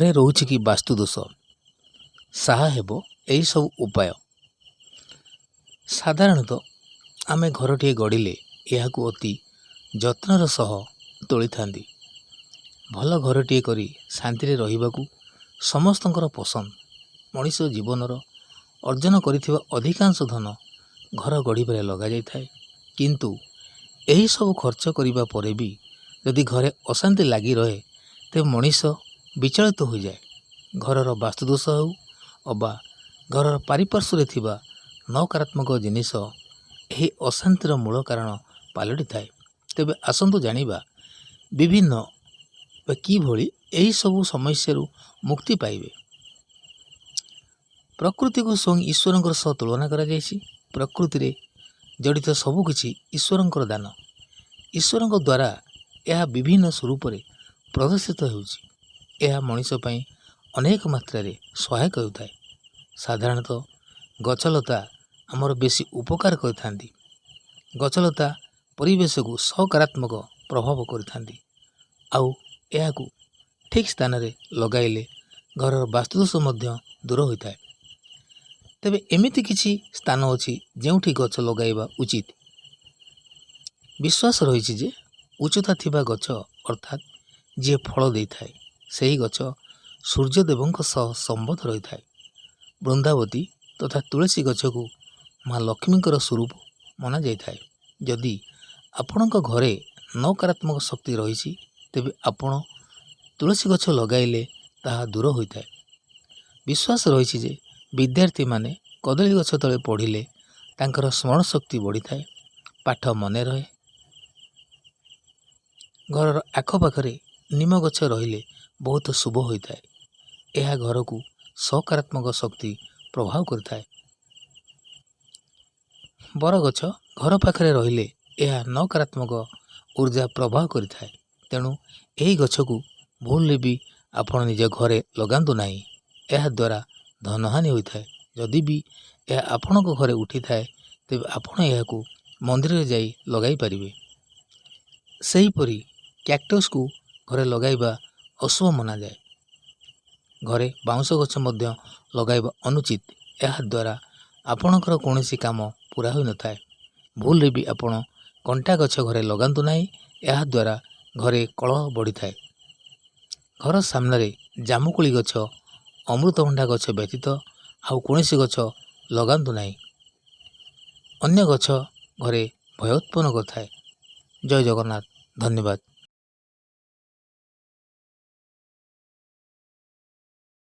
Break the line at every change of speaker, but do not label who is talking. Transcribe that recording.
ଘରେ ରହୁଛି କି ବାସ୍ତୁଦୋଷ, ସାହା ହେବ ଏହିସବୁ ଉପାୟ। ସାଧାରଣତଃ ଆମେ ଘରଟିଏ ଗଢ଼ିଲେ ଏହାକୁ ଅତି ଯତ୍ନର ସହ ତୋଳିଥାନ୍ତି। ଭଲ ଘରଟିଏ କରି ଶାନ୍ତିରେ ରହିବାକୁ ସମସ୍ତଙ୍କର ପସନ୍ଦ। ମଣିଷ ଜୀବନର ଅର୍ଜନ କରିଥିବା ଅଧିକାଂଶ ଧନ ଘର ଗଢ଼ିବାରେ ଲଗାଯାଇଥାଏ। କିନ୍ତୁ ଏହିସବୁ ଖର୍ଚ୍ଚ କରିବା ପରେ ବି ଯଦି ଘରେ ଅଶାନ୍ତି ଲାଗି ରହେ, ତେବେ ମଣିଷ ବିଚଳିତ ହୋଇଯାଏ। ଘରର ବାସ୍ତୁଦୋଷ ହେଉ ଅବା ଘରର ପାରିପାର୍ଶ୍ୱରେ ଥିବା ନକାରାତ୍ମକ ଜିନିଷ ଏହି ଅଶାନ୍ତିର ମୂଳ କାରଣ ପାଲଟିଥାଏ। ତେବେ ଆସନ୍ତୁ ଜାଣିବା ବିଭିନ୍ନ ବା କିଭଳି ଏହିସବୁ ସମସ୍ୟାରୁ ମୁକ୍ତି ପାଇବେ। ପ୍ରକୃତିକୁ ସ୍ୱୟଂ ଈଶ୍ୱରଙ୍କର ସହ ତୁଳନା କରାଯାଇଛି। ପ୍ରକୃତିରେ ଜଡ଼ିତ ସବୁକିଛି ଈଶ୍ୱରଙ୍କର ଦାନ। ଈଶ୍ୱରଙ୍କ ଦ୍ୱାରା ଏହା ବିଭିନ୍ନ ସ୍ୱରୂପରେ ପ୍ରଦର୍ଶିତ ହେଉଛି। ଏହା ମଣିଷ ପାଇଁ ଅନେକ ମାତ୍ରାରେ ସହାୟକ ହେଉଥାଏ। ସାଧାରଣତଃ ଗଛଲତା ଆମର ବେଶୀ ଉପକାର କରିଥାନ୍ତି। ଗଛଲତା ପରିବେଶକୁ ସକାରାତ୍ମକ ପ୍ରଭାବ କରିଥାନ୍ତି। ଆଉ ଏହାକୁ ଠିକ୍ ସ୍ଥାନରେ ଲଗାଇଲେ ଘରର ବାସ୍ତୁଦୋଷ ମଧ୍ୟ ଦୂର ହୋଇଥାଏ। ତେବେ ଏମିତି କିଛି ସ୍ଥାନ ଅଛି, ଯେଉଁଠି ଗଛ ଲଗାଇବା ଉଚିତ। ବିଶ୍ୱାସ ରହିଛି ଯେ ଉଚ୍ଚତା ଥିବା ଗଛ, ଅର୍ଥାତ୍ ଯିଏ ଫଳ ଦେଇଥାଏ, ସେହି ଗଛ ସୂର୍ଯ୍ୟଦେବଙ୍କ ସହ ସମ୍ବନ୍ଧ ରହିଥାଏ। ବୃନ୍ଦାବତୀ ତଥା ତୁଳସୀ ଗଛକୁ ମା ଲକ୍ଷ୍ମୀଙ୍କର ସ୍ୱରୂପ ମନାଯାଇଥାଏ। ଯଦି ଆପଣଙ୍କ ଘରେ ନକାରାତ୍ମକ ଶକ୍ତି ରହିଛି, ତେବେ ଆପଣ ତୁଳସୀ ଗଛ ଲଗାଇଲେ ତାହା ଦୂର ହୋଇଥାଏ। ବିଶ୍ୱାସ ରହିଛି ଯେ ବିଦ୍ୟାର୍ଥୀମାନେ କଦଳୀ ଗଛ ତଳେ ପଢ଼ିଲେ ତାଙ୍କର ସ୍ମରଣ ଶକ୍ତି ବଢ଼ିଥାଏ, ପାଠ ମନେ ରହେ। ଘରର ଆଖପାଖରେ ନିମ ଗଛ ରହିଲେ ବହୁତ ଶୁଭ ହୋଇଥାଏ। ଏହା ଘରକୁ ସକାରାତ୍ମକ ଶକ୍ତି ପ୍ରଭାବ କରିଥାଏ। ବରଗଛ ଘର ପାଖରେ ରହିଲେ ଏହା ନକାରାତ୍ମକ ଉର୍ଜା ପ୍ରବାହ କରିଥାଏ। ତେଣୁ ଏହି ଗଛକୁ ଭୁଲରେ ବି ଆପଣ ନିଜ ଘରେ ଲଗାନ୍ତୁ ନାହିଁ। ଏହାଦ୍ୱାରା ଧନହାନି ହୋଇଥାଏ। ଯଦି ବି ଏହା ଆପଣଙ୍କ ଘରେ ଉଠିଥାଏ, ତେବେ ଆପଣ ଏହାକୁ ମନ୍ଦିରରେ ଯାଇ ଲଗାଇ ପାରିବେ। ସେହିପରି କ୍ୟାକ୍ଟସକୁ ଘରେ ଲଗାଇବା ଅଶୁଭ ମନାଯାଏ। ଘରେ ବାଉଁଶ ଗଛ ମଧ୍ୟ ଲଗାଇବା ଅନୁଚିତ। ଏହାଦ୍ୱାରା ଆପଣଙ୍କର କୌଣସି କାମ ପୂରା ହୋଇନଥାଏ। ଭୁଲରେ ବି ଆପଣ କଣ୍ଟା ଗଛ ଘରେ ଲଗାନ୍ତୁ ନାହିଁ। ଏହାଦ୍ୱାରା ଘରେ କଳହ ବଢ଼ିଥାଏ। ଘର ସାମ୍ନାରେ ଜାମୁକୋଳି ଗଛ, ଅମୃତଭଣ୍ଡା ଗଛ ବ୍ୟତୀତ ଆଉ କୌଣସି ଗଛ ଲଗାନ୍ତୁ ନାହିଁ। ଅନ୍ୟ ଗଛ ଘରେ ଭୟ ଉତ୍ପନ୍ନ କରିଥାଏ। ଜୟ ଜଗନ୍ନାଥ, ଧନ୍ୟବାଦ।